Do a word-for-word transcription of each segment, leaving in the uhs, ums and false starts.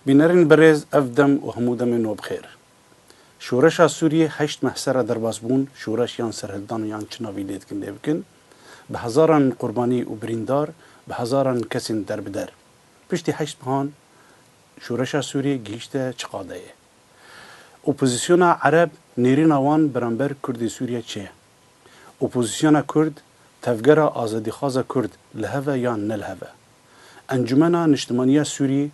Bînerên berêz, ev dem û hemû demên we bi xêr. Şoreşa Sûriyê heşt meh sere derbas bûn, şoreş yan serhildan yan çi navî lê dikin lê bikin, bi hezaran qurbanî û birîndar, bi hezaran kesên derbider. Piştî heşt mehan şoreşa Sûriyê gihîşte çi qadeyê? Opozîsyona Ereb nêrîna wan beramber Kurdê Sûriye çi ye? Opozîsyona Kurd, tevgera azadîxwaza Kurd li hev e yan ne li hev e? Encûmena Niştimaniya Sûrî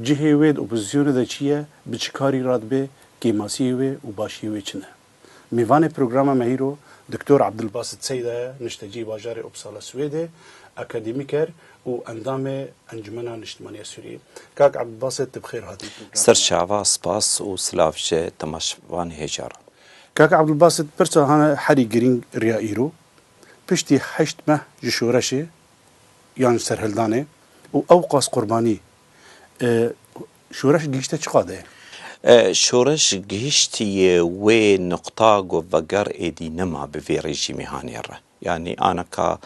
cihê wê di opozîsyonê de çi ye, bi çi karî radibe, kêmasiyê wê û başiyê wê çi ne? Mêvanê programa me îro Doktor Abdulbasit Seyda ye, niştecî bajarê Uppsala Swêdê, akademîker û endamê Encûmena Niştimaniya Sûriyê. Kak Abdulbasit, tu bi xêr hatî programa me. Ser çava, spas û silav ji temaşevanê hêja re. Kak Abdulbasit, pirsa hane herî girîng riya îro. Piştî heşt meh ji şoreşê yan serhildanê û ew qas qurbanî, e, şoreş gihîşte çi qadeyê? E, şoreş gihîştiye wê nuqta ku veger êdî nema bi vê rejîmê hanê re. Yanî aneka,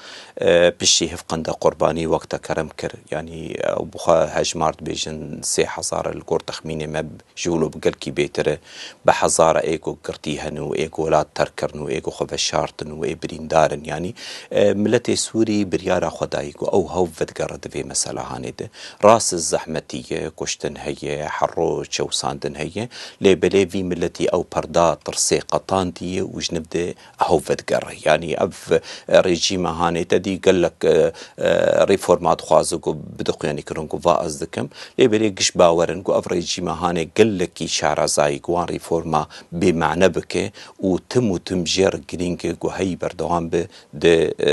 e, piştî hevqenda qurbanî wek te kerem kir. Yanî ew bi xwe hejmar dibêjin sê hezar e, li gor texmînê me ji wilo bi gelkî bêtir e. Bi hezara ê ku girtî hene û ê ku welat terk kirin û ê ku xwe veşartin û ê birîndar in. Yanî, e, miletê Sûrî biryara xwe dayî ku ew hev vedigere di vê mesela hanê de. Rast zehmetî ye, kuştin heye, her roj çewsandin heye. Lê belê vî miletî ew perda tirsê qetandiye û ji niv de hev vedigere. Yanî ev, e, rejîma hanê te dî gelek, e, e, reforma dixwaze ku bide xuyanîkirin ku va ez dikim. Lê belê giş bawer in ku ev rejîma hanê gelekî şarezayî ku wan reforma bêmane bike û tim û tim jê re girîng e ku heyî berdewam be di, e,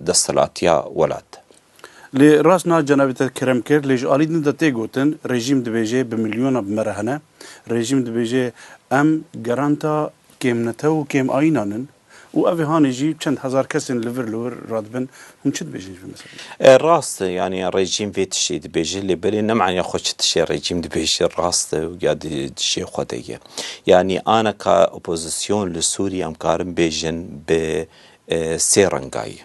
desthilatiya welat. Lê rast niha cenabê te kerem kir, lê ji alî din de tê gotin, rejîm dibêje bi milyona bi me re hene. Rejîm dibêje em garanta kêmnetew û kêmayînan in û ev ê hanê jî çend hezar kesên li vir li wir radibin. Hûn çi dibêjin ji vê meseleyê? E, rast e, yanî rejîm vê tiştê dibêje, lê belê ne maniya xwe çi tiştê rejîm dibêje, rast e û ya di, di jê xwe de ye. Yanî aneka opozîsyon li Sûriye em karin bêjin bi, e, sê rengayî.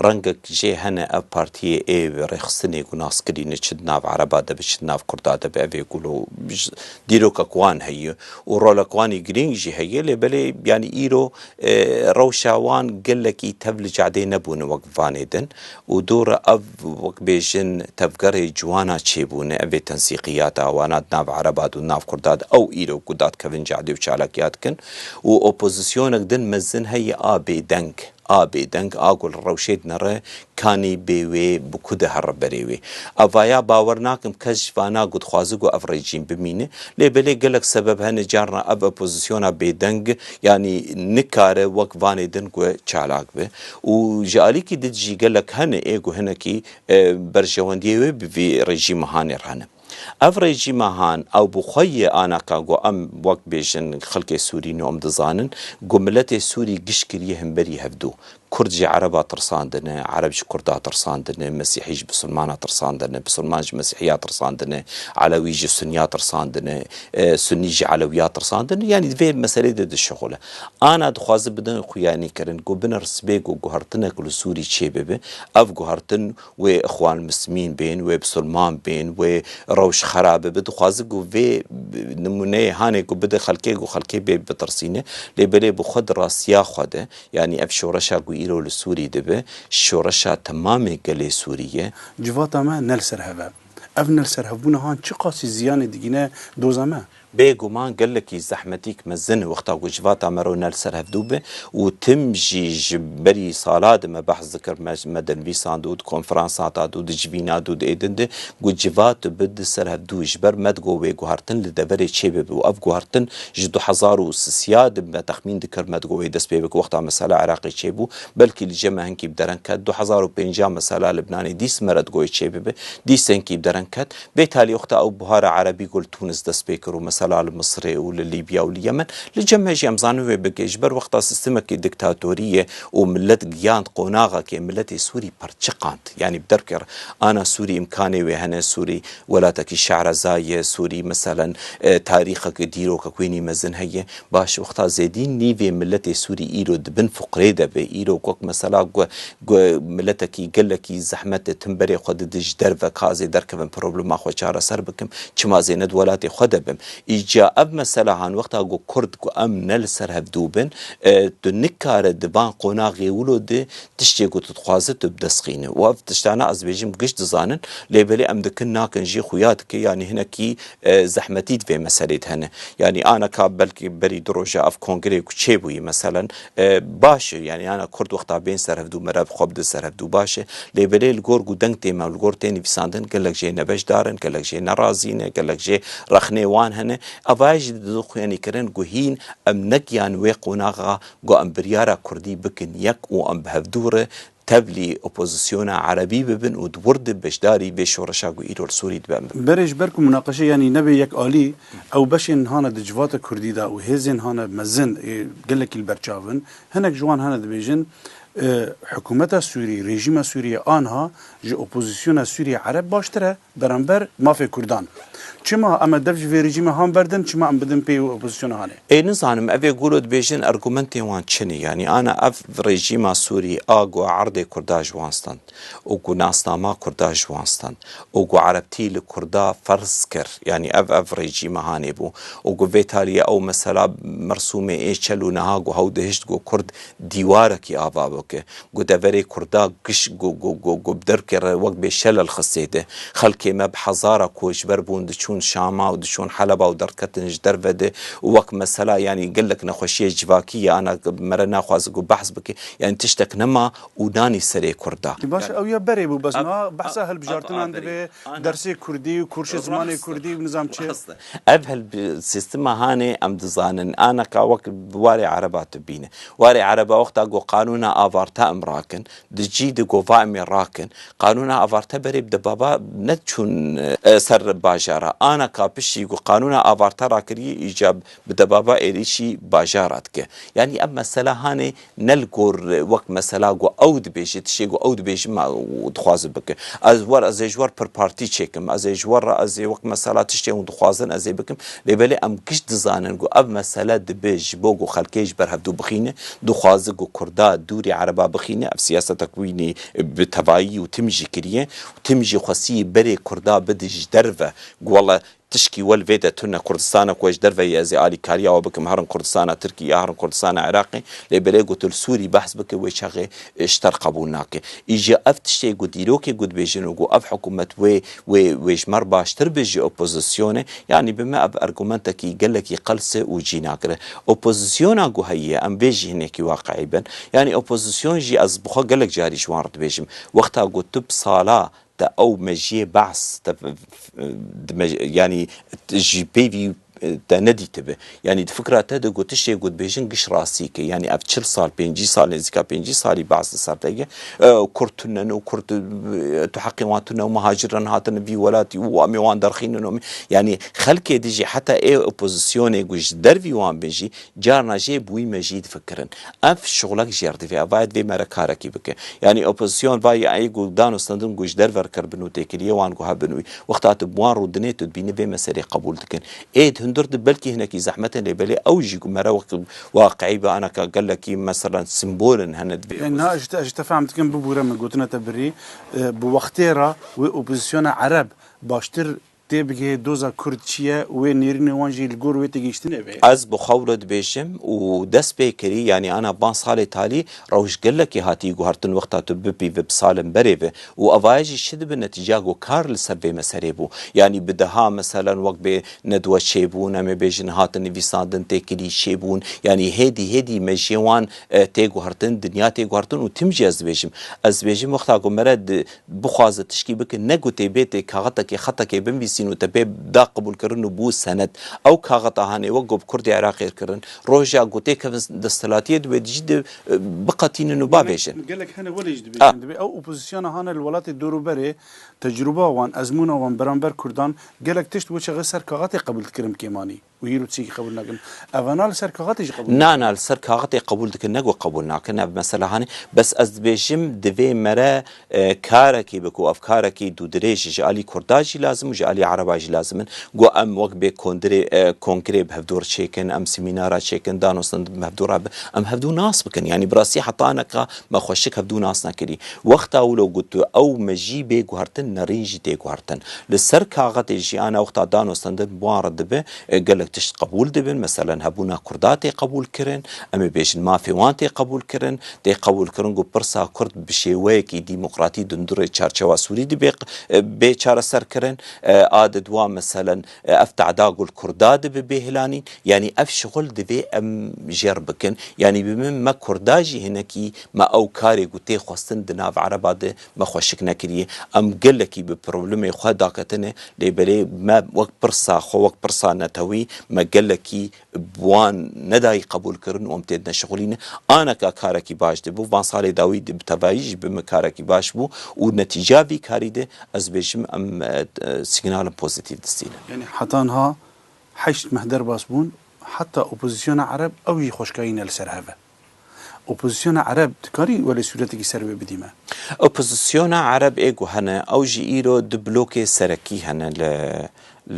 Rengek jê hene ev partiyê ê rêxistinê ku nas kirîne çi di nav Ereba de be, çi di nav Kurda de be, ev ê ku lo ji, dîrokek wan heye û rolek wan î girîng jî heye, lê belê yanî îro, e, rewşa wan gelekî tev li cadê nebûne wek vanê din û dora ev wek bêjin tevgerê ciwana çêbûne, ev ê tensîqiyata wana di nav Ereba de û nav Kurda de ew îro ku dadkevin cadê û çalakiya dikin û opozîsyonek din mezin heye a bêdeng. A bêdeng, a ku li rewşê dinere, kanî bê wê bi ku de here berê wê. Evaya bawer nakim kes ji vana ku dixwaze ku ev rejîm bimîne, lê belê gelek sebeb hene, carna ev opozisyona bêdeng, yanî nikare wek vanê din ku çalak be. Û ji alîkî din jî gelek hene ê ku hinekî, e, berjewendiyê wê bi vî rejîma hanê re hene. Ev rejîma han, ew bi xwe ye anaka ku em wek bêjin xelkê Sûrî ne, em dizanin ku miletê Sûrî giş kiriye hemberî hevdû. Kurd ji Ereba tirsandine, Ereb ji Kurda tirsandine, Mesîhî ji Bisilmana tirsandine, Bisilman ji Mesîhiya tirsandine, Elewî ji Sunniya tirsandine, e, Sunnî ji Elewiya tirsandine. Yanî di vê meselê de dişixule. Ana dixwaze bidin xuyanî kirin ku biner sibê ku guhertinek li Sûrî çêbibe. Ev guhertin wê Ixwan Muslimîn bên, wê Bisilman bên, wê rewş xerabe be, dixwaze ku vê nimûneyê hanê ku bide xelkê, ku xelkê bê bitirsîne, lê belê bi xwe di rastiya xwe de, yanî ev şoreşa ku îro li Sûrî dibe, şoreşa temamê gelê Sûrî ye. Civata me ne li ser hev e. Ev ne li ser hevbûna han çiqasî ziyanê digîne doza me? Bêguman gelekî zehmetîk mezin e wexta ku civata me re ne li ser hevdû be û tim jî ji berî sala de me behs dikir, me, me dinivîsand û di konferansan da dû, di civîna dû, di êdin de ku civat bi di ser hevdû ji ber me digo wê guhertin li deverê çê bibe û ev guhertin ji du hezar û sisiya de me texmîn dikir, me digo wê dest pê bike wexta mesela Iraqê çêbû, belkî li cem me hinkî bi dereng ket, du hezar û pênca mesela Libnanê dîs me re digo wê çê bibe, dîs hinkî bi dereng ket. Bê talî wexta ew buhara Erebî ku li Tunis dest pê kir û Heta li Misirê û li Lîbya û li Yemen. Li cem me jî em zanin wê bike. Ji ber wexta sîstemekî diktatorî ye û millet giyand qonaxekê, milletê Sûrî perçiqand. Yanî bi dervekê re ana Sûrî îmkanê wê hene, Sûrî welatekî şehreza ye, Sûrî meselen, e, tarîxek, dîrokek wênî mezin heye. Baş, wexta zêdî nîvê milletê Sûrî îro di bin fiqrê de be. Îro wek mesela gu-, gu-, miletekî gelekî zehmet e, tim berê xwe dide ji derve, ka ez ê derkevim problema xwe çareser bikim, çima ez ê ne di welatê xwe de bim. Îca ev mesela han wexta ku Kurd ku em ne li ser hevdû bin, e, tu nikare di van qonaxê wilo de tiştê ku tu dixwaze tu bi dest xîne. Û ev tiştana ez bêjim giş dizanin, lê belê em dikin nakin jî xuya dike, yanî hinekî, e, zehmetî di vê meselê de hene. Yanî aneka belkî berî du roja ev kongrê ku çêbûyî meselen, e, baş e, yanî ana Kurd wexta bên ser hevdû, mere bi xwe bide ser hevdû baş e. Lê belê li gor ku deng tê me, li gor tê nivîsandin, gelek jê nebeşdar in, gelek jê nerazî ne, gelek jê rexnê wan hene. Evaya jî dide xuyanikirin ku hîn em negiyan wê qonaxa ku em biryara Kurdî bikin yek û em bi hevdû re tevlî opozisyona Erebî bibin û di wir de beşdarî vê şoreşa ku îro li Sûrî dibe em bibin. Berê ji ber ku munaqeşe yanî nebe yek alî, ew beşên hane di civata Kurdî de û hêzên hane mezin ê gelekî li ber çav in, hinek ji wan hene dibêjin, e, hikûmeta Sûrî, rejîma Sûriyê anha ji opozisyona Sûriyê Ereb baştir e beramber mafê Kurdan. Çima em ê dev ji vê rejîmê han berdin, çima em bidin pê opozisyona hanê? Ê nizanim, ev ê golo dibêjin argumentên wan çi ne? Yanî ana ev rejîma Sûrî a ku erdê Kurda ji wan stand û ku nasnama Kurda ji wan stand û ku Erebtî li Kurda ferz kir. Yanî ev, ev rejîma hanê bû û ku vê taliyê ew mesela mersûmê ê çel û niha ku hew dihişt ku Kurd dîwarekî ava bike. Ku deverê Kurda giş ku, ku, ku, ku bi dervekê re wek bê şelel xistê de. Xelkê me bi hezara koçber bûn, diçûn Şama û diçûn Heleba û derketin ji derve de û wek mesela, yanî gelek nexweşiyê civakî ye, ana mere naxwaze ku behs bike. Yanî tiştek nema û nanî serê Kurda. Baş, ew ya berê bû, bes niha behsa hilbijartinan dibe, dersê Kurdî û kûrşê zimanê Kurdî û nizam çi. Ev hilbi-, sîstema hanê em dizanin, aneka wek bi warê Ereba tu bîne. Warê Ereba wexta ku qanûna avarte em rakin, di cî de ku va em ê rakin, qanûna avarte berê bi debaba nediçûn, e, ser bajara. Aneka piştî ku qanûna avarte rakirî, îca bi debaba êrîşî bajara dike. Yanî ev mesela hanê ne li gor, e, wek mesela ku ew dibêje, tiştê ku ew dibêje ma û dixwaze bike. Ez wer, ez ê ji wer pir partî çêkim, ez ê ji wer re, ez ê wek mesela tiştê hûn dixwazin ez ê bikim. Lê belê em giş dizanin ku ev mesele dibe ji bo ku xelkê ji ber hevdû bixîne, dixwaze ku Kurda dûrî Ereba bixîne, ev siyasetek wînî bi tevayî û tim jî kiriye û tim jî xwestî berê Kurda bide ji derve, ku wele tişkî wel vê de tune, Kurdistana ku ji derve ye, ez ê alîkariya we bikim, herin Kurdistana Tirkî ya herin Kurdistana Iraqê, lê belê ku tu li Sûrî behs bike, wê çaxê, e, ji te re qebûl nake. Îja ev tiştê ku dîrokê ku dibêjin û ku ev hikûmet wê, wê, wê ji me re baştir be ji opozisyonê, yanî bi me ev argumentekî gelekî qels e û cî nagire. Opozisyona ku heye, em vê jî hinekî waqiî bin. Yanî opozisyon jî ez bi xwe gelek carî ji wan re dibêjim. Wexta ku tu bi sala te ew mejiyê behs, te, di mej-, yanî ji pêvî te nedîtibe. Yanî di fikra te de ku tiştê ku dibêjin giş rastî ke. Yanî ev çil sal, pêncî sal, nêzîka pêncî salî behs li ser te ye. E, Kurd tune ne û Kurd, e, tu heqê wan tune û muhacir re nehatine vî welatî û em ê wan derxînin û em ê, yanî xelkê dijî heta ê opozisyonê ku ji dervî wan bin jî carna jê bi wî mejî difikirin. Ev şixulek jêr divê, ev vayet vê mere karekî bike. Yanî opozisyon vayê ey ku dano standin ku ji derve re kiribin û têkiliyê wan ku hebin wî. Wexta tu bi wan rûdinê tu dibînî vê meselê qebûl dikin. Ê di hundir de belkî hinekî zehmet in lê belê ew jî ku mere wek waqiî be aneka gelekî meselen simbolin hene divê. Yanî na ji te, ji te fehm dikim bibûre min gotina te birî, e, bi wextê re wê opozisyona Ereb baştir tê bigihê doza Kurd çi ye û wê nêrînê wan jî li gor wê têgihiştinê be. Ez bi xew re dibêjim û dest pê kirî, yanî ana van salê talî rewş gelekî hatî guhertin wexta tu bipîve bi salên berê ve û evaya jî şi dibe netîca ku kar li ser vê meselê bû. Yanî bi deha meselen wek bê nedwe çêbûn, em ê bêjin hatin nivîsandin, têkilî çêbûn. Yanî hêdî hêdî mejiyê wan, e, tê guhertin, dinya tê guhertin û tim jî ez dibêjim. Ez dibêjim wexta ku mere di bixwaze tişkî bike, ne ku tê bê tê kaxetekê, xetekê binivîsîn û te pê da qebûlkirin û bû senet. Ew kaxeta hanê wek ku bi Kurdê Iraqê kirin, roja ku tê kevin desthilatiyê di wê dijî de, e, biqetînin û bavêjin. Gelek hene welê jî dibêjin. Ah. Dibê ew opozisyona hane li welatê dorûberê tecrûba wan, ezmûna wan beramber Kurdan gelek tişt wê çaxê ser kaxetê qebûl dikirin bi kêmanî. Û îro tiştekî qebûl nakin. Evana li ser kaxetê jî qebûl Na, na, li ser kaxetê qebûl dikin, ne ku qebûl nakin. Ev mesela hanê. Bes ez dibêjim, divê mere, e, karekî bike û ev karekî dûdirêj ji alî Kurda jî lazim û ji alî Ereba jî lazim in. Ku em wek bê kondirê, e, kongrê bi hevdû re çêkin, em semînara çêkin, danûstandin bi hevdû re bi, em hevdû nas bikin. Yanî bi rastî heta neka me xweşik hevdû nas nekirî. Wexta wilo got tu ew mejî bê guhertin, nerîn jî tê guhertin. Li ser kaxetê jî ana wexta danûstandin bi wan re dibe, e, gelek tişt qebûl dibin. Meselen hebûna Kurda tê qebûl kirin, em ê bêjin mafê wan tê qebûl kirin, tê qebûl kirin ku pirsa Kurd bi şêweyekî demokratî di hundirê çarçewa Sûrî dibê, e, bê çareser kirin. E, a di dua meselen, e, ev tehda ku li Kurda dibe bê hilanîn. Yanî ev şixul divê em jêr bikin. Yanî bi min me Kurda jî hinekî me ew karê ku tê xwestin di nav Ereba de me xweşik nekiriye. Em gelekî bi problemê xwe daketine, lê belê me wek pirsa xwe, wek pirsa netewî, me gelekî bi wan nedayî qebûl kirin û em tê de neşixulîne. Aneka karekî baş dibû, van salê dawî de bi tevayî jî bi min karekî baş bû û netîca vî karî de ez bêjim em, e, e, sîgnalin pozîtîf distînin. Yanî heta niha heşt meh derbas bûn, heta opozisyona Ereb ew jî xweşkayî ne li ser hev e. Opozisyona Ereb dikarî welê sûretekî ser wê bidî me? Opozisyona Ereb ê ku hene, ew jî îro du blokê serekî hene li,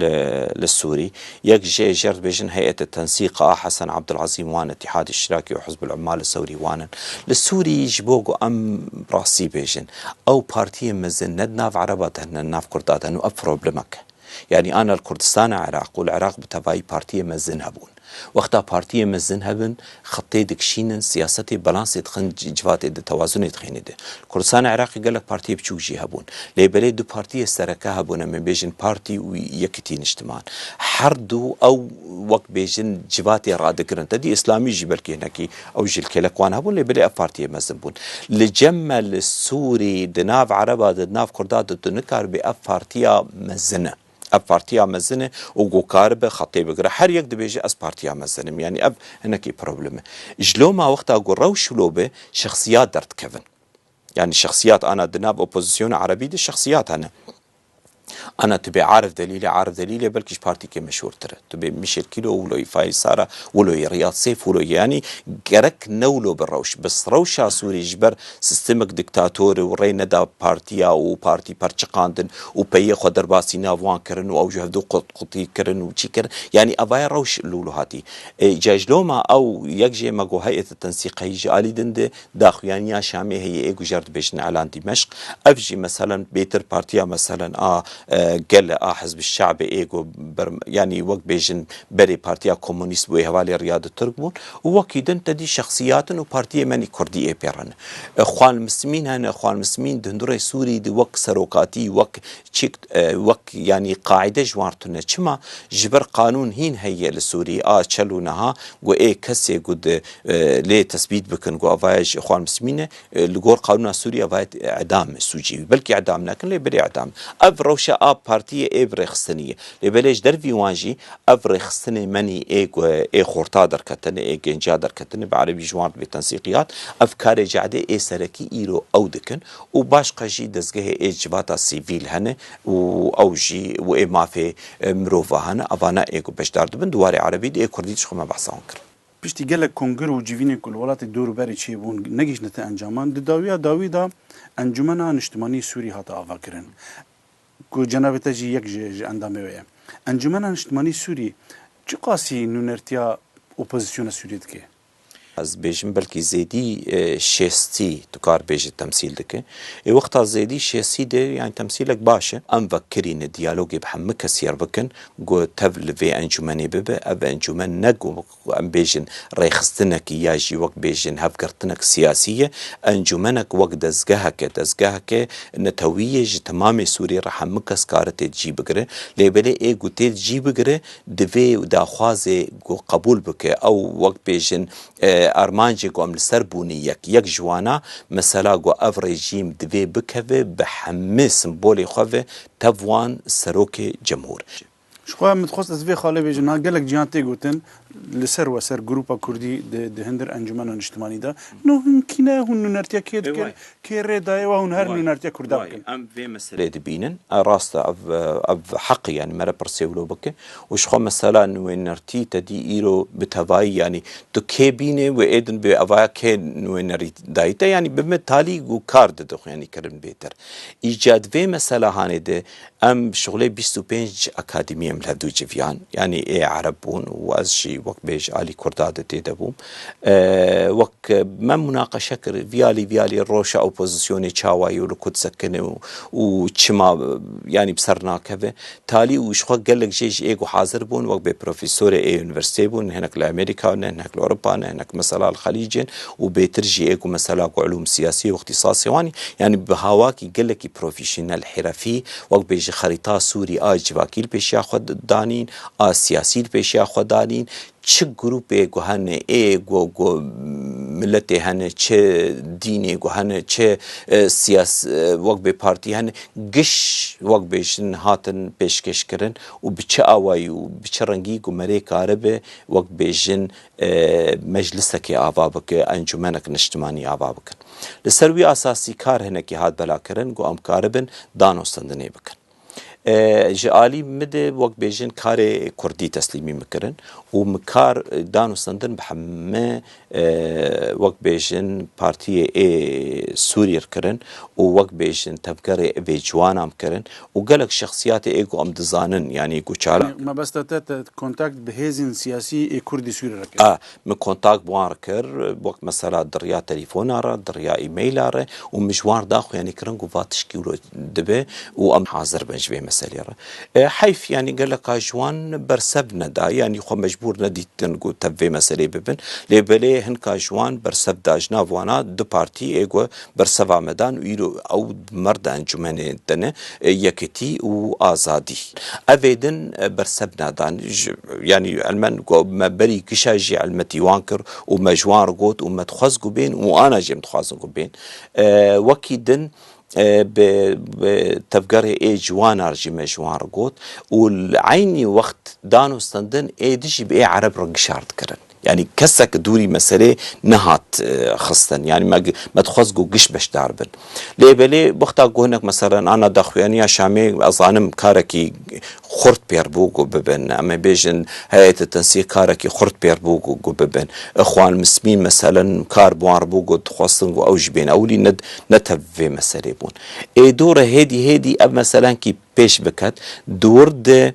li, li Sûrî. Yek jê jê re dibêjin Heyete Tensîq a Hesen Abdulazîm wan, Îtîhad Îştirakî û Hizbul Ummal Sewrî wan in. Li Sûrî ji bo ku em rastî bêjin, ew partiyê mezin ne di nav Ereba de hene, ne di nav Kurda de hene û ev problemek e. Yanî ana li Kurdistana Iraq û li Iraq bi tevayî partiyê mezin hebûn. Wexta partiyê mezin hebin, xetê dikişînin, siyasetê balansê dixin, ci-, civatê di tewazunê dixînê de. Li Kurdistana Iraqê gelek partiyê biçûk jî hebûn. Lê belê du partiyê sereke hebûn, em ê bêjin partî û yekitî niştiman. Her du ew wek bêjin civatê radigirin. Te dî îslamî jî belkî hinekî ew jî li kêlek wan hebûn, lê belê ev partiyê mezin bûn. Li cem me li Sûrî, di nav Ereba de, di nav Kurda de, tu nikaribî ev partiya mezin e. Ev partiya mezin e û ku karibe xetê bigire. Her yek dibêje ez partiya mezin im. Yanî ev hinekî problem e. Ji loma wexta ku rewş wilo be, şexsiyat derdikevin. Yanî şexsiyat ana di nav opozisyona Erebî de şexsiyat hene. Ana tu bê Arif Delîlê, Arif Delîlê belkî ji partîkê meşhûrtir e. Tu bê Mişêl Kîlo, wilo yî Faîz Sara, wilo yî Riyad Sêf, wilo yî, yanî gerek ne wilo bi rewş. Bes rewşa Sûrî ji ber sistemek diktator û rê neda partiya û partî perçiqandin û peyê xwe derbasî nav wan kirin û ew ji hevdû qut-, qutî kirin û çî kirin. Yanî evaya rewş li wilo hatî. E, ca ji loma ew yek jê me got heyete tensîqeyî ji alî din de daxuyaniya Şamê heye ê ku jê re dibêjin Îlan Dîmeşq. Ev jî meselen bêtir partiya meselen a, e, gele a Hizb Şe'bê ê ku ber-, yanî wek bêjin berê partiya komunîst bû ê hevalê Riyad Tirk bûn û wekî din te dî şexsiyat in û partiyê menî kurdî ê pê re ne. E, Xwal Mismîn hene, Xwal Mismîn di hundirê Sûrî de wek serokatî, wek çîk, e, wek, yanî, qaîde ji wan tune. Çima? Ji ber qanûn hîn heye li Sûrî, a çel û niha, ku ê kesê ku di, e, lê tesbît bikin, ku avaya ji Xwal Mismîn e, e, li gor qanûna Sûrî avaya îdam e sûcê wî. Belkî îdam nekin, lê berê îdam. Ev rewşa a partiyê ê bi rêxistinî ye. Lê belê ji dervî wan jî ev rêxistinê menî ê ku ê xorta derketine, ê genca derketine, bi erebî ji wan re dibê tensîqiyat, ev karê cehdê ê serekî îro ew dikin. û başqa jî dezgehê ê civata sivîl hene û ew jî û ê mafê, e, mirova hene, evana ê ku beşdar dibin, di warê erebî de ê kurdî de ji xwe me behsa wan kir. Piştî gelek kongir û civînên ku li welatê dor û berê çêbûn, negihîştine ti encaman, di dawiya dawî de Encûmena Niştimanî Sûrî hate avakirin, ku cenabê te jî yek ji, ji endamê wê ye. Encûmena Niştimanî Sûrî çiqasî nûnertiya opozisyona Sûrî dike? Ez bêjim belkî zêdî, e, şêstî tu kar bêjî temsîl dike. Ê wexta zêdî şêstî de, yani temsîlek baş e. Em vekirîne diyalogê bi hemû kesî re bikin, ku tev li vê encûmenê bibe. Ev encûmen ne ku em bêjin rêxistinekî ya jî wek bêjin hevgirtinek siyasî ye. Encûmenek wek dezgeheke, dezgeheke netewî ye, ji temamê Sûriyê re hemû kes kare tê cî bigire. Lê belê ê ku tê cî bigire, divê daxwazê ku qebûl bike, ew wek bêjin, e, armancê ku em li ser bûne yek. Yek ji wana, mesela ku ev rejîm divê bikeve, bi hemî simbolê xwe ve tev wan serokê cemhûr. Ji xwe min dixwest ez vê xalê bêjim, niha gelek cihan tê gotin, Li ser we ser grupa kurdî di, di hindir encumena niştimanî de. No hinkî ne hûn nûnertiya kê dikin, kê rê daye we hûn her nûnertiya kurda bikin. Em vê meselê dibînin. E, rast e, ev, ev heq e, yanî mere pirsê wilo bike. Û ji xwe mesela nûnertî te dî îro bi tevayî, yanî tu kê bînê wê êdin bê evaya kê nûnerî dayî te, yanî bi me talî û kar dide xwe, yanî kirin bêtir. Îca di vê mesela hanê de Em şixulê bîst û pênc akademî em li hevdû civiyan, yanî ê ereb bûn û ez jî wek bê ji alî kurda de tê de bûm. E, wek me munaqeşe kir, vî alî, vî alî roşa opozisyonê çawa ye û li ku disekine û, û çima, yanî bi ser nakeve. Talî û ji xwe gelek jê ji ê ku hazir bûn, wek bê profesorê ê unîversîteyê bûn, hinek li Amerîka ne, hinek li Ewropa ne, hinek mesela li Xelîcê ne û bêtir jî ê ku mesela ku ulûm siyasî û îxtîsasê wan, yanî bi hawakî gelekî profesyonel, herefî, wek bê ji xerîta Sûrî a civakî li pêşiya xwe danîn, a siyasî li pêşiya xwe danîn, çi grûpê ku hene, ê ku, ku miletê hene, çi dînê ku hene, çi, e, siyas-, e, wek bê partî hene, giş wek bêjin hatin pêşkêş kirin û bi çi awayî û bi çi rengî ku merê karibe wek bêjin, e, meclisekê ava bike, encûmenek niştimanî ava bikin. Li ser wî asasî kar hinekî hat belakirin ku em karibin danûstendinê bikin. E, ji alî min de wek bêjin karê kurdî teslîmî min kirin û min kar, e, danûstendin bi hemî, e, wek bêjin partiyê ê Sûrî re kirin û wek bêjin tevgerê vê ciwanan kirin û gelek şexsiyatê ê ku em dizanin, yanî ku çalak. Mebesta te, te kontakt bi hêzên siyasî ê Kurdî Sûrî re kir? A, min kontak bi wan re kir, wek mesela di riya telefona re, di riya e-maila re û min ji wan re daxuyanî kirin ku va tişkî wilo dibe û em hazir bin ji vê meselê re. E, heyf, yanî geleka ji wan bersev neda, yanî xwe mecbûr nedîtin ku tev vê meselê bibin. Lê belê hinka ji wan bersev da, ji nav wana du partî ê ku berseva me dan û îro ew bi me re di encûmenê de ne, e, yekitî û azadî. Evê din, e, bersev nadan. Ji, yanî elmen ku me berî gişa jî elmetî wan kir û me ji wan re got û me dixwest ku bên û ana jî em dixwazin ku bên. E, wekî din, e, bi, bi tevgerê ê ciwanan jî me ji wan re got û li eynî wext danûstendin ê dijî bi ê ereb re gişa re dikirin. Yanî kesek dûrî meselê nehat, e, xistin. Yanî me, me dixwest ku giş beşdar bin. Lê belê wexta ku hinek meselen ana daxuyaniya Şamê, ez zanim karekî xurt pêr bû ku bibin. Em ê bêjin heyetê tensîq karekî xurt pêr bû ku, ku bibin. Ixwan Mismîn meselen kar bi wan re bû ku dixwestin ku ew jî bên. Ewilî ne, ne tev vê meselê bûn. Ê dû re hêdî hêdî ev meselenkî pêş biket. Dûr de,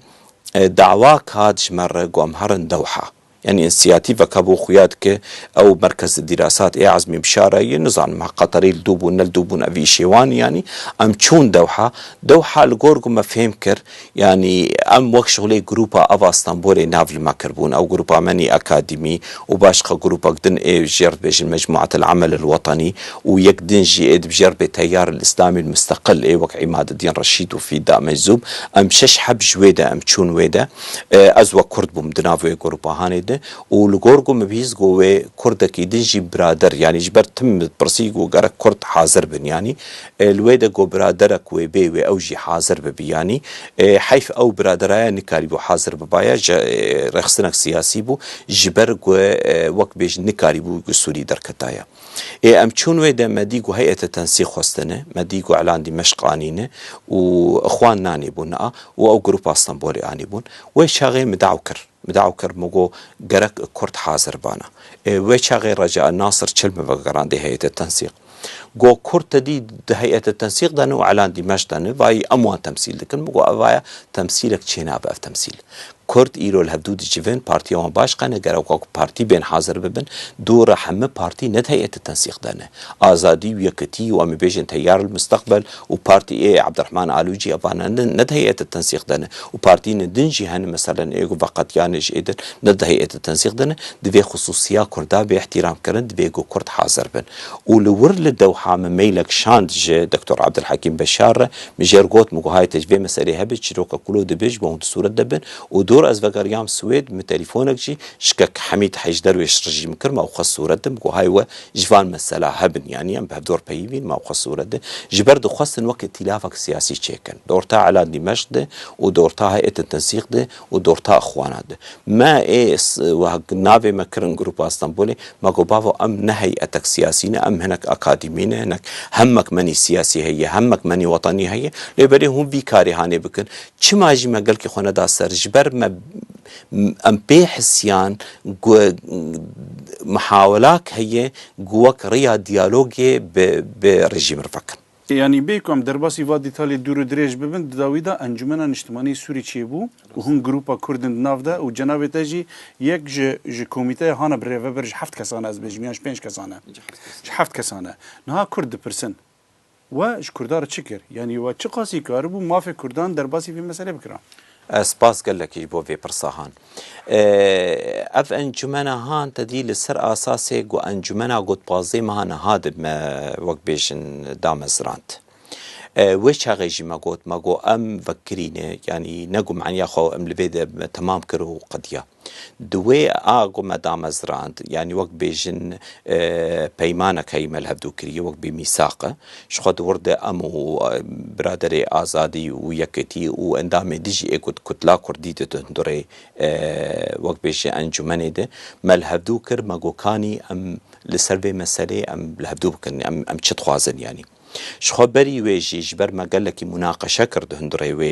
e, dawa kat ji me re ku em herin Dewha. Yanî însiyatîveke bo xuya dike, ew Merkez Dîrasat ê Ezmî Bişarayî, nizanim ha Qeterî li dû bûn, ne li dû bûn, ev îşê wan, yanî em çûn Dewha. Dewha li gor ku me fêm kir, yanî em wek şixulê grûpa ava Stenbolê nav li me kiribûn, ew grûpa me nî akademî û başqa grûpek din ê jê re dibêjin Mecmuatel Emel el Wetenî û yek din jî ê dibijêr bê Teyar el Îslamî el Misteqil ê wek Îmadeddîn Reşîd û Fîda Meczûb. Em şeş heb ji wê de em çûn wê de. E, ez wek Kurd bûm di nav wê grûpahanê de û li gor ku min bihîst ku wê Kurdekî din jî birader, yanî ji ber tim min pirsî ku gerek Kurd hazir bin, yanî, e, li wê de ku biraderek wê bê wê ew jî hazir bibi, yanî, e, heyf ew biraderaya nikarîbû hazir bibaya, ji, e, rêxistinek siyasî bû, ji ber ku, e, wek bêjin nikarîbû ku Sûrî derketaya. Ê, em çûn wê de me dî ku heyete tensîq xwestine, me dî ku Elan Dîmeşq anîne û Ixwan nanî bûn a û ew grûpa Stenbolê anî bûn. Wê çaxê min daw kir. Min daw kir, min got gerek Kurd hazir bana. Ê, wê çaxê Reca Nasir Çil min vegerandê heyete tensîq. Got Kurd te dî di heyete tensîq de ne û Elan Dîmeşq de ne, vayî em wan temsîl dikin. Min got evaya temsîlek çênabe ev temsîl. Kurd îro li hevdû dicivin, partiya wan baş qene, gerek wek partî bên hazir bibin, dû re hemî partî ne di heyetê tensîq de ne. Azadî û Yekitî û em ê bêjin Teyar el Misteqbel û partî ê Abdurrahman Alûcî, evan ne, ne di heyetê tensîq de ne. Û partîyên din jî hene, meselen ê ku veqetiyane ji ê din ne di heyetê tensîq de ne. Divê xisûsiya Kurda bê îhtîram kirin, divê ku Kurd hazir bin. Û li wir li Dewha Ha, min mailek şand ji Doktor Abdulhekîm Beşar re, min jê re got, min got, "Hay te ji vê meselê hebe, çîroka kulo dibe, ji bo hûn di sûret de bin." Û dor ez vegeriyam Swêd, min telefonek jî ji kek Hemîd Hej Derwêş re jî min kir, me û xwe sûret de, min got, "Hay we ji van mesela hebin, yanî em bi hevdor peyivîn, me û xwe sûret de." Ji ber dixwestin wek îtîlafek siyasî çêkin. Di orta Ela Dîmeşq de û di orta Heyetên Tensîq de û di orta Ixwana de. Me ê s-, wa navê me kirin Grupa Stenbolê, me got, "Bavo, em ne heyetek siyasî ne, em hinek akademî ne, hinek hem mekmenî siyasî heye, hem mekmenî wetenî heye. Lê belê hûn vî karê hanê bikin." Çima jî me gelkî xwe neda ser? Ji ber me, em pê hisiyan ku mihawelak heye ku wek rêya diyalogê bi, bi rejîm re vekin. Yanî bê ku em derbasî va dîtalê dûr û dirêj bibin, di dawî de Encûmena Niştimanî Sûrî çêbû û hûn grupa Kurd in di nav de û cenabê te jî yek ji, ji komîteya hane birêveber ji heft kesan e, ez bêjim, yan ji pênc kesan e. Ji heft kesan e. Niha Kurd dipirsin, we ji Kurdan re çi kir? Yanî we çiqasî karibû mafê Kurdan derbasî vê meselê bikira? Ez spas gelekî ji bo vê pirsa han. Ee, ev encûmena han te dî li ser asasê ku encûmena got pazdeh meha niha di me wek bêjin damezrand. Ee, wê çaxê jî me got, me got em vekirî ne, yanî ne ku meniya xwe em li vê de me temam kir û qediya. Di wê a ku me damezrand, yanî wek bêjin, e, peymanek heyî me li hevdû kiriye, wek bê mîsaq e. Ji xwe di wir de em û, e, biraderê Azadî û Yekêtî û endamê dijî ê ku di Kutla Kurdî de di hundirê, e, wek bêje encûmenê de me li hevdû kir, me got kanî em li ser vê meselê em li hevdû bikin, em, em çi dixwazin yanî. Ji xwe berî wê jî ji ber me gelekî munaqeşe kir di hundirê wê,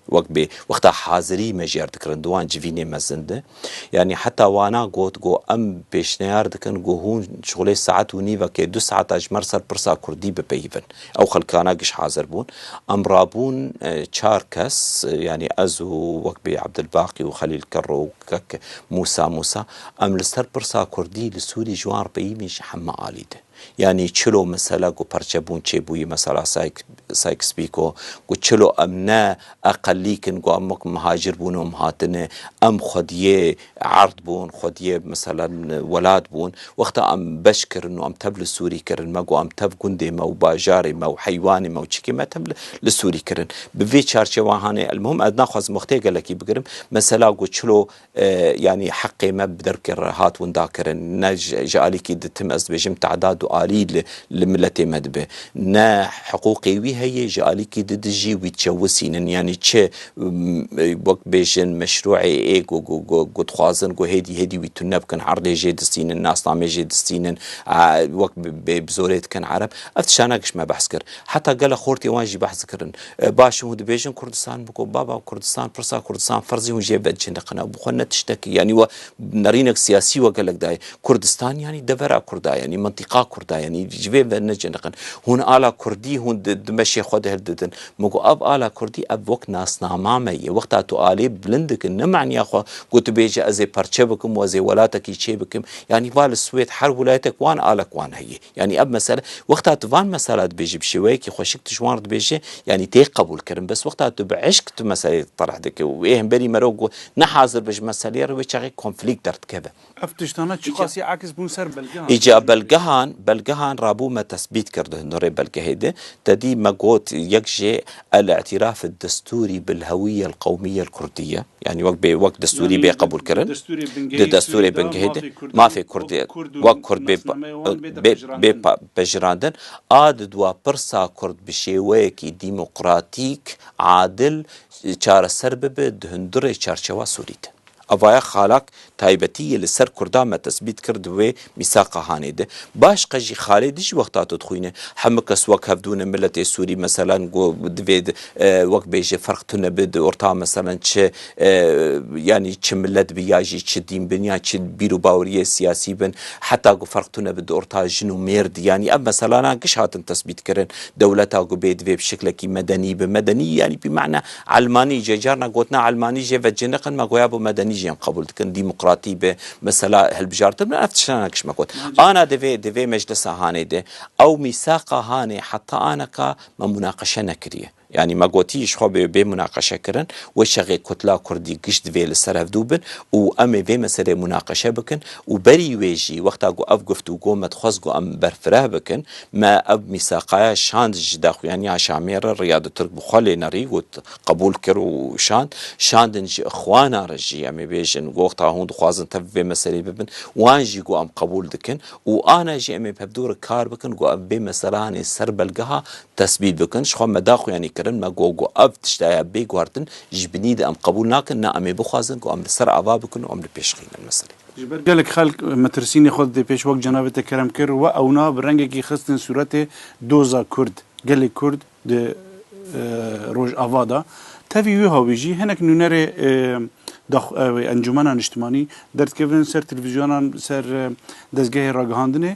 wek bê wexta hazirî me jê re dikirin di wan civînê mezin de. Yanî heta wana got, got, "Em pêşniyar dikin, got, hûn şixulê saet û nîvekê, du saeta ji me re ser pirsa kurdî bipeyivin." Ew xelkana giş hazir bûn. Em rabûn, e, çar kes, e, yanî ez û wek bê Ebdilbaqî û Xelîl Kerro û kek Mûsa Mûsa, em li ser pirsa kurdî li Sûrî ji wan re peyivîn ji heme alî de. Yanî çilo mesela ku perçebûn çêbûyî, mesela Sykes-, Sykes-Picot, ku çilo em ne eqelîk in, ku em wek muhacir bûn û em hatine, em xwediyê erd bûn, xwediyê mesela welat bûn. Wexta em beş kirin û em tev li Sûrî kirin, me got em tev gundê me û bajarê me û heywanê me û çikê me tev li, li Sûrî kirin. Bi vê çarçewa hanê, elmuhim ez naxwazim wextê gelekî bigirim. Mesela ku çilo e, yanî heqê me bi dervkê re hat winda kirin. Ne ji, ji alîkî di tim ez dibêjim tehdad û alî li, li miletê me dibe. Ne hiqûqê wî heye, ji alîkî di dijî wî diçewisînin. Yanî çi, m, wek bêjin meşrûê ê ku, ku, ku, ku dixwazin ku hêdî, hêdî wî tune bikin, erdê jê distînin, nasnamê jê distînin, a, wek bi, bê bi zorê dikin ereb. Ev tiştana giş me behs kir. Heta gele xortê wan jî behs dikirin. E, baş hûn dibêjin Kurdistan, biko baba Kurdistan, pirsa Kurdistan ferzî hûn jê vediciniqin. Ew bi xwe ne tiştekî, yanî we nerînek siyasî we gelek daye. Kurdistan yanî devera Kurda, yanî mintîqa Kurda, yanî ji vê ve neciniqin. Hûn ala Kurdî hûn di, di meşê xwe de hildidin. Min got, ev ala Kurdî, ev wek nasnama me ye. Wexta tu alê bilind dikin, ne maniya xwe ku tu bêje ez ê perçe bikim û ez ê welatekî çê bikim. Yanî va li Swêd her welayetek wan alek wan heye. Yanî ev mesele, wexta tu van mesela dibêjî bi şêweyekî xweşik tu ji wan re dibêjî, yanî tê qebûl kirin. Bes wexta tu bi eşk tu meseleyê terih dikî û ê hemberî mero ku ne hazir be ji meseleyê re, wê çaxê konflîkt derdikeve. Ev tiştana çiqasî aks bûn ser belgehan? Îca belgehan, belgehan rabû me tesbît kir di hundirê belgehê de. Te dî me got yek jê el-îtiraf destûrî bil hewîye el qewmîye el kurdî ye. Yanî wek bê, wek destûrî bê qebûl kirin. Di destûrê bingehê de mafê Kurdî wek Kurd bê, bê pa-, pejirandin. A di dua pirsa Kurd bi şêweyekî demokratîk, adil, çareser bibe di hundirê çarçewa Sûrî de. Evaya xalak taybetî yê li ser Kurda me tesbît kir di wê mîsaqa hanê de. Baş qe jî xalê dijî wexta tu dixwîne, hemû kes wek hevdû ne, miletê Sûrî, meselen, ku divê di, e, wek bêje ferq tune bi di orta, meselen, çi, e, yanî çi milet bi ya jî çi dîn bin ya çi bîr û baweriyê siyasî bin, heta ku ferq tune bi di orta jin û mêrd, yanî ev meselana giş hatin tesbît kirin. Dewleta ku bê divê bi şiklekî medenî bi, medenî, yanî bi mana Elmanî, jê carna gotina Elmanî jê ve ciniqin, me goya bo medenî jê em qebûl dikin, demokratî be, mesela hilbijartin bin, ev tiştana giş me got. Ana divê, divê meclisa hanê de, ew mîsaqa hanê heta aneka me munaqeşe nekiriye. Yanî me gotî ji xwe bê, bê munaqeşe kirin, wê çaxê kutla kurdî giş divê li ser hevdû bin û em ê vê meselê munaqeşe bikin û berî wê jî wexta ku ev guftûgo me dixwest ku em berfireh bikin, me ev mîsaqaya şand ji daxuyaniya Şamê re Riyad Tirk bi xwe lê nerî got, qebûl kir û şand. Şandin ji Ixwana re jî, em ê bêjin, ku wexta hûn dixwazin tev vê meselê bibin, wan jî ku em qebûl dikin û ana jî em ê bi hevdû re kar bikin ku em vê meselehanê ser belgeha tesbît bikin. Ji xwe me daxuyanî kirin, me got ku ev tiştaya bê guhertin ji binî de em qebûl nakin, ne em ê bixwazin ku em li ser ava bikin û em li pêş xînin meselê. Ji ber gelek xelk metirsînê xwe didê pêş, wek cenabê te kerem kir, we ewna bi rengekî xistin sûretê doza Kurd, gelê Kurd di, e, Rojava de. Tevî wê hawî jî hinek nûnerê, e, dax-, e, Encûmena Niştimanî derdikevin ser televîzyonan, ser, e, dezgehê ragihandinê.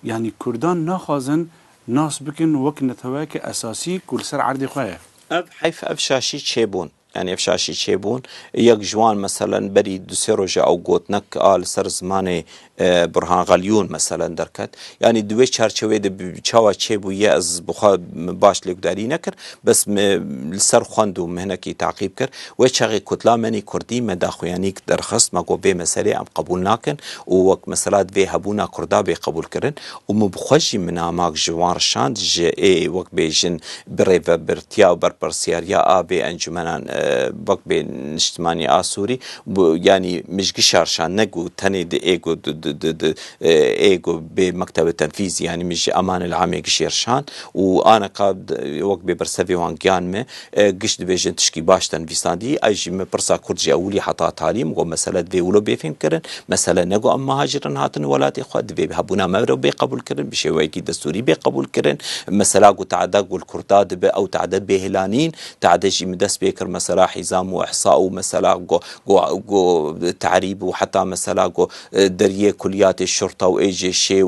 Yanî Kurdan naxwazin nas bikin wek neteweyeke esasî ku li ser erdê xwe ye. Ev heyf, ev şaşî çêbûn. Yanî ev şaşî çêbûn. Yek ji wan, meselen, berî du sê roja ew gotinek a li ser zimanê, e, Burhan Xelyûn, meselen, derket. Yanî di wê çarçewê de bi çawa çêbûye, ez bi xwe baş lêgudarî nekir. Bes min li ser xwend û min hinekî taqîb kir. Wê çaxê kutla menî kurdî me daxuyanîk derxist, me got vê meselê em qebûl nakin û wek mesela divê hebûna kurda bê qebûlkirin û min bi xwe jî min amak ji wan rişand, ji ê wek bêjin bi rêvebirtiya û berpirsiyariya a vê encûmenan, e, wek bê niştimanî a Sûrî, bu, yanî min ji gişa rişand, ne ku tenê di ê ku di, di, di, di, e, ê ku bê mektebe tenfîzî, yanî min ji emanil amê gişê rişand û aneka d-, wek bê bersevê wan giyan me, e, giş dibêjin tişkî baş te nivîsandî. Ev jî min pirsa kurd ji ewilî heta talî, min got mesele divê wilo bê fêhm kirin. Mesele ne ku em muhacirin hatin welatê xwe, divê hebûna me re bê qebûl kirin, bi şêweyekî destûrî bê qebûl kirin. Mesela ku te'de ku li kurda dibe, ew te'de bê hilanîn, te'de jî min dest pê kir, mesela hîzam û ihsa û mesela ku, ku, ku te'rîb û heta mesela ku e, deriyê kuliyatê şurta û ê jê şê û,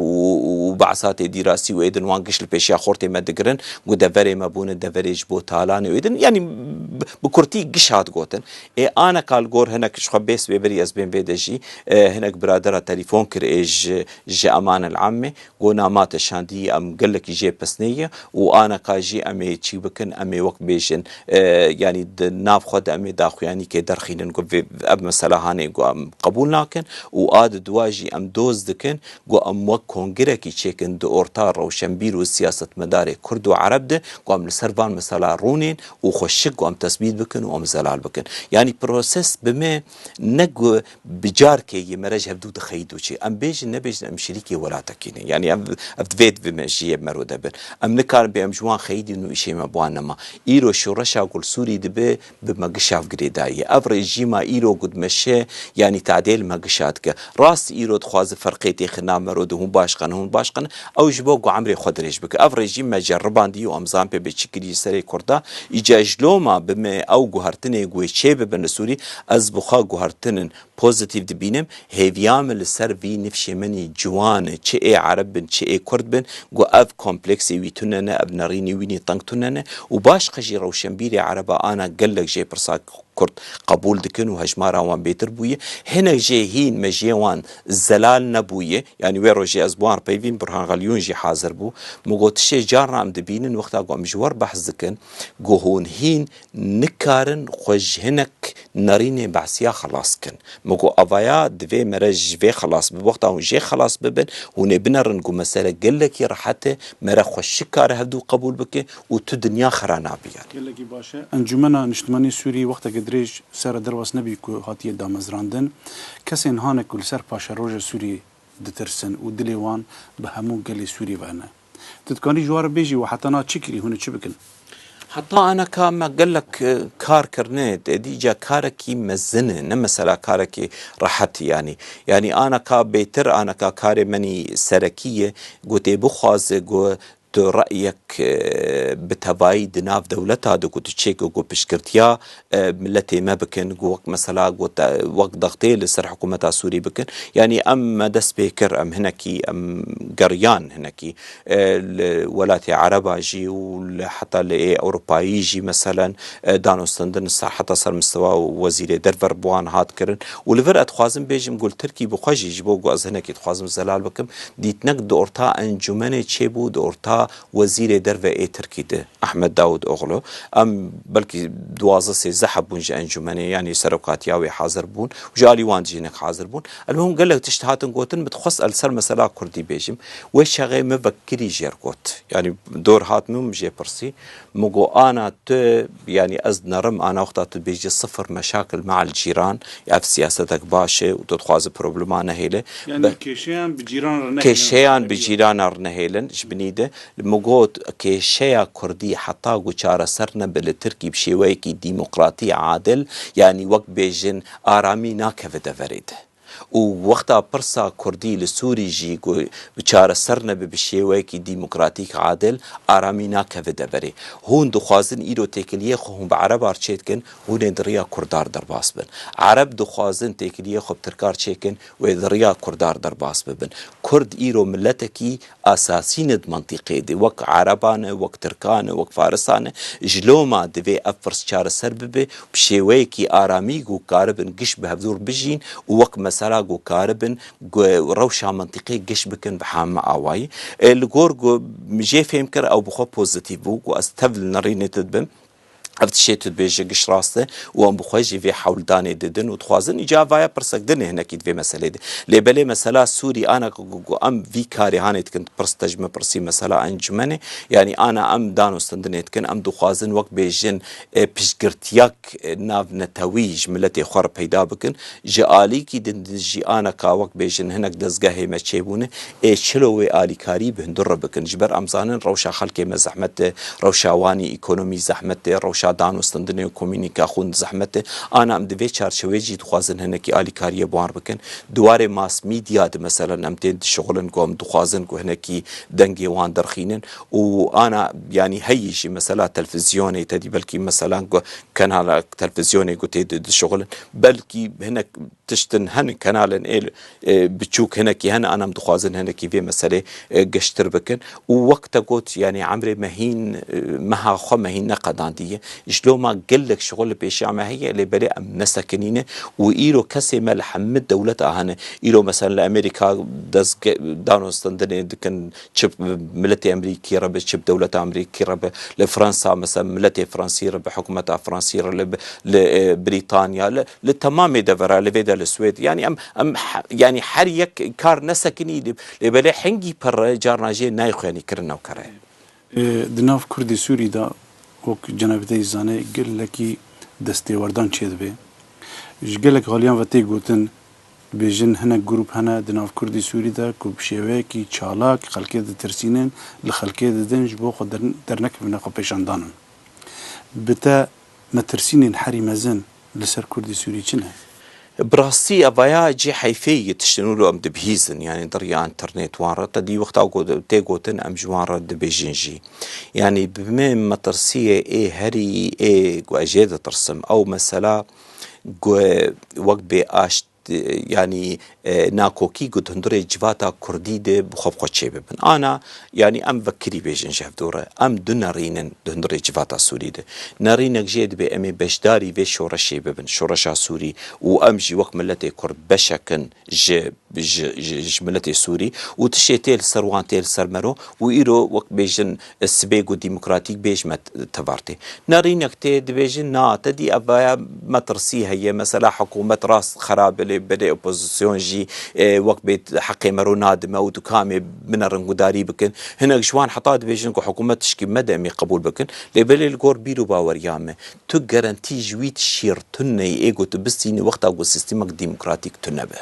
û behsatê dîrasî û êdin wan giş li pêşiya xortê me digirin, ku deverê me bûne deverê ji bo talanê û êdin. Yanî bi, bi kurtî giş hat gotin. Ê aneka li gor hinek ji xwe bê sibê berî ez bên vê de jî, e, hinek biradera telefon kir ê ji, ji emanil ammê, got na ma te şandî em gelekî jê pesnê ye û aneka jî em ê çî bikin, em ê wek bêjin, e, yanî di nav xwe de em ê daxuyanîkê derxînin ku vê, ev mesela hanê ku em qebûl nakin û a di dua jî em doz dikin ku em wek kongrekî çêkin di orta rewşenbîr û siyasetmedarê kurd û ereb de ku em li ser van mesela rûnên û xweşik ku em tesbît bikin û em zelal bikin. Yanî proses bi me ne ku bi carkê yê me re ji hevdû dixeyît û çi. Em bêjin nebêjin em şirîkê welatekî ne. Yanî ev, ev divê di vê mejiyê mero de bin. Em nikarin bê em ji wan xeyidîn û îşê me bi wan nema. Îro şoreşa ku li Sûrî dibe bi me gişav girêdayî ye. Ev rejîma îro ku dimeşe, yanî tadê li me gişa dike. Rast îro dixwaze ferqê têxe nav mero de hûn baş qene, hûn baş qene. Ew ji bo ku emrê xwe dirêj bike. Ev rejîm me ceribandî û em zan pê bê çi kirî ji serê Kurda. Îca ji loma bi me ew guhertinê ku wê çê bibin li Sûrî, ez bi xwe guhertinin pozîtîf dibînim, hêviya min li ser vî nifşê min î ciwan e, çi ê ereb bin, çi ê kurd bin, ku ev kompleksê wî tune ne, ev nerînî wî nî teng tune ne û baş qe jî rewşenbîrê ereba ana gelek jê pirsa kurd qebûl dikin û hejmara wan bêtir bûye. Hinek jê hîn mejiyê wan zelal nebûye. Yanî wê rojê ez bi wan re peyvîn, Burhan Xelyûn jî hazir bû. Min got, tiştê carna em dibînin, wexta ku em ji we re behs dikin, ku hûn hîn nikarin xwe ji hinek nerînê behsiya xelas kin. Min got, avaya divê mere ji vê xelas bibe. Wexta hûn jê xelas bibin, hûn ê binerin ku mesele gelekî rehet e, mere xweşik kare hevdû qebûl bike û tu dinya xera nabî yanî. Gelekî baş e. Encûmena Niştimanî Sûrî wexteke dirêj ser re derbas nebî ku hatiye damezrandin. Kesên hanek ku li ser paşeroja Sûrî ditirsin û dilê wan bi hemû gelê Sûrî ve ne. Tu dikanî ji wan re bêjî, we heta niha çi kirî, hûn ê çi bikin? Heta aneka me gelek, e, kar kirine, êdî îca karekî mezin e, ne mesela karekî rehet yanî. Yanî aneka bêtir, aneka karê menî serekî ye, ku tê bixwaze ku tu reyek, e, bi tevayî di nav dewleta de ku tu çêke ku piştgirtiya, e, miletê me bikin, ku wek mesela ku te, wek dextê li ser hikûmeta Sûrî bikin. Yanî em me dest pê kir, em hinekî em geriyan hinekî, e, li welatê Ereba jî û li heta li ê Ewropayî jî meselen, e, danûstendin ser heta ser mistewa wezîrê derve re bi wan hat kirin. Û li vir ez dixwazim bêjim ku li Tirkî bi xwe jî ji bo ku ez hinekî dixwazim zelal bikim, dîtinek di orta encûmenê çêbû, di orta wezîrê derve ê Tirkî de, Ahmet Davutoglu. Em belkî duwazdeh sêzdeh heb bûn ji encûmenê, yanî serokatiya wê hazir bûn û ji alî wan jî hinek hazir bûn. Elmuhim gelek tişt hatin gotin, min dixwest el ser mesela kurdî bêjim. Wê çaxê min vekirî jêr got. Yanî dor hat min, min jê pirsî. Min got, ana tu, yanî ez dinerim, ana wexta tu dibêjî sifir meşakil me'el cîran, ev siyasetek baş e û tu dixwazî problema nehêle. Yanî Be- kêşeyan bi cîran re nehêlin. Kêşeyan bi cîrana re nehêlin, ji binî de. Li min got, kêşeya kurdî heta ku çareser nebe li Tirkî bi şêweyekî demokratî, adil, yanî wek bêjin aramî nakeve deverê de. Û wexta pirsa kurdî li Sûrî jî ku bi çareser nebe bi şêweyekî demokratîk, adil, aramî nakeve deverê. Hûn dixwazin îro têkiliyê xwe hûn bi Ereba re çêdikin, hûn ê di riya Kurda re derbas bin. Ereb dixwazin têkiliyê xwe bi Tirka re çêkin, wê di riya Kurda re derbas bibin. Kurd îro miletekî asasî ne di mentiqê de. Wek Ereban e, wek Tirkan e, wek Farisan e. Ji loma divê ev pirs çareser bibe, bi şêweyekî aramî ku karibin giş bi hevdûr bijîn û wek mesela ku karibin ku rewşa mentiqê giş bikin bi heme awayî. E, li gor ku min jê fêm kir, ew bi xwe pozîtîf bû, ku ez tev li nerînê te dibim. Ev tiştê tu dibêje giş rast e û em bi xwe jî vê hewldanê didin û dixwazin. Îca vaya pirsek din e hinekî di vê meselê de. Lê belê mesela Sûrî, ana ku, ku, ku em vî karê hanê dikin, pirs te ji min pirsî mesela encûmenê, yanî ana em danûstendinê dikin, em dixwazin wek bêjin, e, piştgirtiyak, e, navnetewî ji miletê xwe re peyda bikin. Ji alîkî din jî ana ka wek bêjin hinek dezgehê me çêbûne, ê çilo wê alîkarî bi hundir re bikin. Ji ber em zanin rewşa xelkê me zehmet e, rewşa wan ê ekonomî zehmet e, rewşa danûstendinê û komûnîkaxûn zehmet e. Ana em di vê çarçewê jî dixwazin hinekî alîkariyê bi wan re bikin. Di warê mass media de meselen em tên dişixulin ku em dixwazin ku hinekî dengê wan derxînin û ana yanî heyî jî mesela televîzyonê te dî belkî meselan ku kanala televîzyonê ku tê di dişixulin belkî hinek tiştin hene kanalên ê, e, biçûk hinekî hene, ana em dixwazin hinekî vê meselê, e, giştir bikin. Û wek te got, yanî emrê me hîn, e, meha xwe me hîn neqedandiye. Ji loma gelek şixul li pêşiya me heye, lê belê em nesekinîne. Û îro kesê me li hemî dewleta hene. Îro mesela li Amerîka dezge-, danûstendinê dikin, çi bi miletê Amerîkî re be, çi bi dewleta Amerîkî re be, li Fransa mesela miletê Fransî re be, hikûmeta Fransî re li, li, e, Brîtanya, li, li temamê devera, li vê de li Swêd. Yanî em, em he-, yanî her yek kar nesekinî, lê belê hingî pere carna jê nayê xwe yanî kirin newkere. E, di nav Kurdê Sûrî de wek cenabê te jî zane gelekî destêwerdan çêdibe. Ji gelek aliyan ve tê gotin, dibêjin hinek grûp hene di nav Kurdê Sûrî de ku bi şêweyekî çalak xelkê ditirsînin, li xelkê didin ji bo xwe der-, dernekevine xwepêşandanan. Bi te metirsînên herî mezin li ser Kurdê Sûrî çi ne? Bi rastî evaya cê heyfê ye, tiştin wilo em dibihîzin, yanî di riya înternet wan re. Te dî wexta ku tê gotin em ji wan re dibêjin jî. Yanî bi me metirsiyê ê herî ê ku ez jê ditirsim, ew mesela ku wek bê aşt-, yanî, e, nakokî ku di hundirê civata kurdî de bi xwe bi xwe çêbibin. Ana, yanî em vekirî bêjin ji hevdû re. Em du nerîn in di hundirê civata Sûrî de. Nerînek jê dibe em ê beşdarî vê şoreşê bibin, şoreşa Sûrî, û em jî wek miletê kurd beşek in ji, ji, ji, ji miletê Sûrî û tiştê tê li ser wan, tê li ser mero û îro wek bêjin, e, sibê ku demokratîk bê ji me t-, tevar tê. Nerînek tê dibêjin, na, te dî evaya metirsî heye. Mesela hikûmet rast xerab e, lê belê opozîsyon jî, e, wek bê heqê mero nadime û dikamê binerin gudarî bikin. Hinek ji wan heta dibêjin ku hikûmet tişkî me de em ê qebûl bikin. Lê belê li gor bîr û baweriya me, tu garantî ji wî tişî re tune yî ê ku tu bistînî wexta ku sîstemek demokratîk tune be.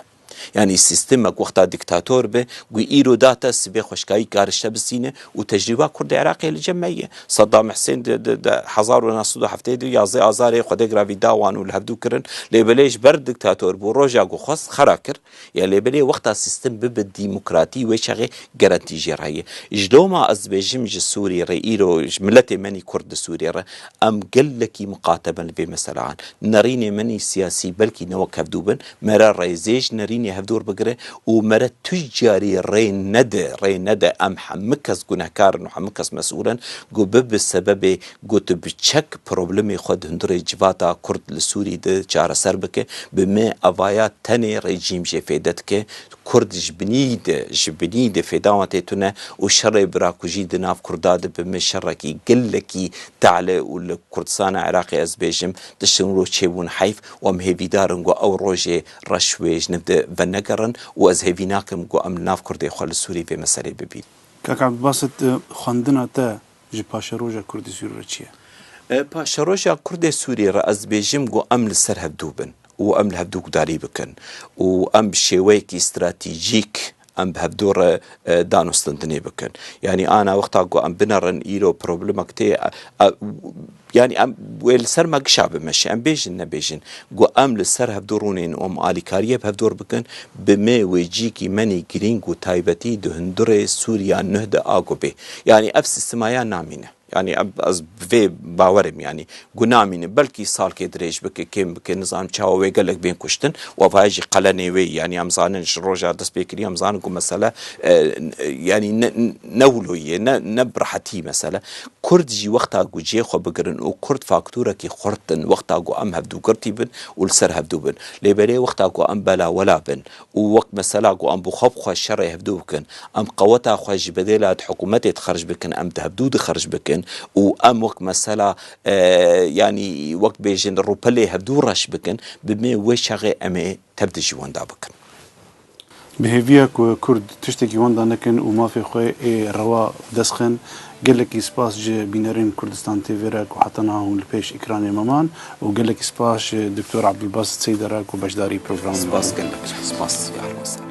Yanî sîstemek wexta dîktator be, ku îro da te sibê xweşkayî kar ji te bistîne û tecrîba Kurdê Iraqê li cem me ye. Saddam Husên di, di, di hezar û neh sed û heftê de yazdeh Azarê xwedê giravî da wan û li hevdû kirin. Lê belê ji ber dîktator bû, roja ku xwest xera kir. Ya lê belê wexta sîstem bibe demokratî, wê çaxê garantî jê re heye. Ji loma ez dibêjim ji Sûrî re îro, ji miletê menî Kurd di Sûrî re, em gelekî miqate bin li vê meseleyan. Nerînê menî siyasî belkî ne wek hevdû bin, me re rêzê ji nerînê hevdûr bigire û me re tu carî rê nede, rê nede. Em hemû kes gunehkar in û hemû kes mesûl in. Ku bibe sebebê ku tu bi çek problemê xwe di hundirê civata Kurd li Sûrî de çareser bike, bi me evaya tenê rejîm jê fêde dike. Kurd ji binî de, ji binî de fêda wan tê tune û şerê birakujî di nav Kurda de bi min şerekî gelekî tehle û li Kurdistana Iraqê ez bêjim tiştin wilo çêbûn heyf û em hêvîdar in ku ew rojê reş wê ji niv de venegerin û ez hêvî nakim ku em li nav Kurdê xwe li Sûrî vê meselê bibîn. Kak Abdulbasit, e, xwendina te ji paşeroja Kurdê Sûrî re çi ye? E, paşeroja Kurdê Sûrî re ez dibêjim ku em li ser hevdû bin û em li hevdû gudarî bikin û em bi şêweyekî stratejîk em bi hevdû re, e, danûstendinê bikin. Yanî ana wexta ku em binerin îro problemek tê, e, e, yanî em wê li ser me gişa bimeşe, em bêjin nebêjin, ku em li ser hevdû rûnên û em alîkariyê bi hevdû re bikin, bi me wê cîkî menî girîng û taybetî di hundirê Sûriya nuh de a ku bê. Yanî ev sîstema ya namîne. Yanî em, ez bi vê bawerim, yanî ku namîne, belkî salkê dirêj bike, kêm bike, nizanim çawa wê gelek bên kuştin, û ev jî qelenê wê, yanî em zanin ji roja dest pê kiriye, em zanin ku mesele, e, yanî ne, ne wilo ye, ne, ne bi rehetî mesele. Kurd jî wexta ku cihê xwe bigirin û Kurd faktorekî xurt in, wexta ku em hevdûgirtî bin û li ser hevdû bin. Lê belê wexta ku em belawela bin û wek mesela ku em bi xwe bi xwe şerê hevdû bikin, em qeweta xwe ji bedêla di hikûmetê de xerc bikin, em di hevdû de xerc bikin û em wek mesela, e, yanî wek bêjin rûpelê hevdû reş bikin, bi me wê çaxê em ê tev dijî wenda bikin. Bi hêviya ku Kurd tiştekî wenda nekin û mafê xwe ê rewa dest xin, gelekî spas ji bînerên Kurdistan T V re ku heta niha hûn li pêş ekranê me man û gelekî spas ji Doktor Abdulbasit Seyda re ku beşdarî programê me bû. Spas gelek, spas, yar wesa.